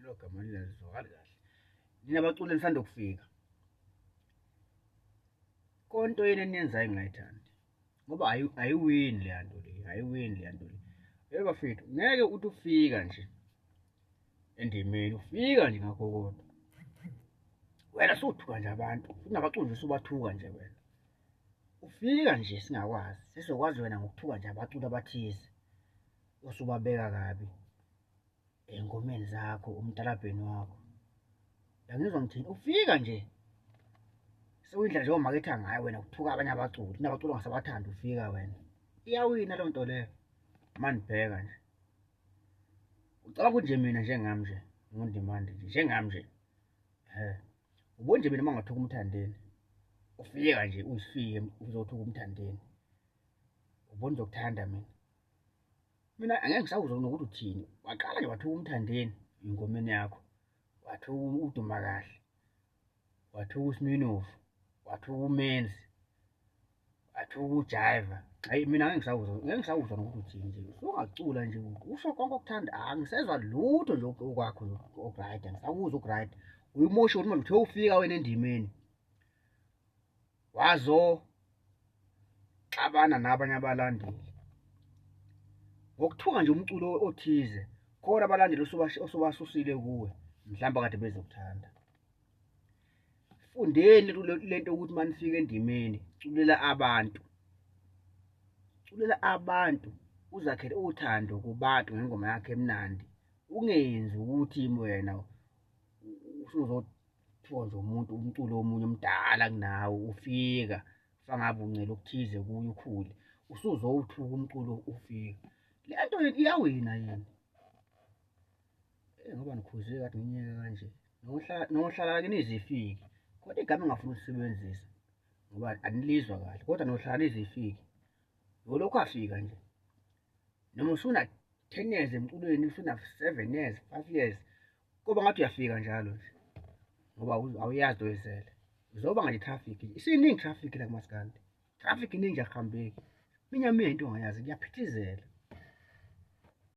Lelo gama lingazwakali kahle. Nina baculi enisanda kufika. Konto yini eniyenzayo engingayithandi. Ngoba ayiwini leya nto le, ayiwini leya nto le. Yebo bafethu, ngeke uthi ufika nje endimeni, ufika nje ngakho kodwa. Wena suthuka nje abantu, unabaculi nje usubathuka nje wena. Ufika nje singakwazi, sesizokwazi wena ngokuthuka nje abaculi abathize. Usubabeka kabi ey'ngomeni zakho, umtalabheni wakho. Uyangizwa ngithini? Ufika nje sewuyindlela nje omaketha ngayo wena ukuthuka abanye abaculi, kunabaculi ongasabathandi ufika wena. Iyawina leyo nto leyo. Manibheka nje. Ucabanga ukuthi nje mina njengami nje, nguNdimande nje, njengami nje. He. Ubona nje mina uma ngathuka uMthandeni. Ufika nje uzifike uzothuka uMthandeni. Ubona uzokuthanda mina. Mina angeke ngisakuzwa nokuthi uthini. Waqala nje wathuka uMthandeni engomeni yakho. Wathuka uDuma kahle. Wathuka uSminofu. Wathuka uMenzi. Wathuka uJaiva. Hayi mina angeke ngisakuzwa, ngeke ngisakuzwa nokuthi uthini nje. Usungacula nje usho konke okuthanda. Angisezwa lutho nje okwakho nje okuright. Angisakuzwa okuright. Uyimoshe ukuthi manje uthe ufika wena endimeni. Wazo xabana nabanye abalandeli. Ngokuthuka nje umculo othize, khona abalandeli osubasusile kuwe, mhlawumbe kade bezokuthanda. Fundeni lento ukuthi manifika endimeni, culela abantu. Culela abantu, uzakhele uthando kubantu ngengoma yakhe emnandi. Ungenzi ukuthi wena usuzothuka nje umuntu umculo omunye omdala kunawe ufika fangabe uncela okuthize kuye ukhule usuzowuthuka umculo ufika. Le nto iyawina yini? Ngoba nikhuze kade nginyeke kanje. Nohlala ke nizifiki. Kodwa igama engafuni ukusebenzisa ngoba anilizwa kahle kodwa nohlala nizifiki. Ngolokhu afika nje. Noma usuna 10 years emculweni usuna 7 years, 5 years. Kuba ngathi uyafika njalo nje. Ngoba awuyazi oyizele. Uzoba nje traffic. Isiningi traffic la kumaskandi. Traffic iningi akuhambeki. Minya into ongayazi kuyaphithizela.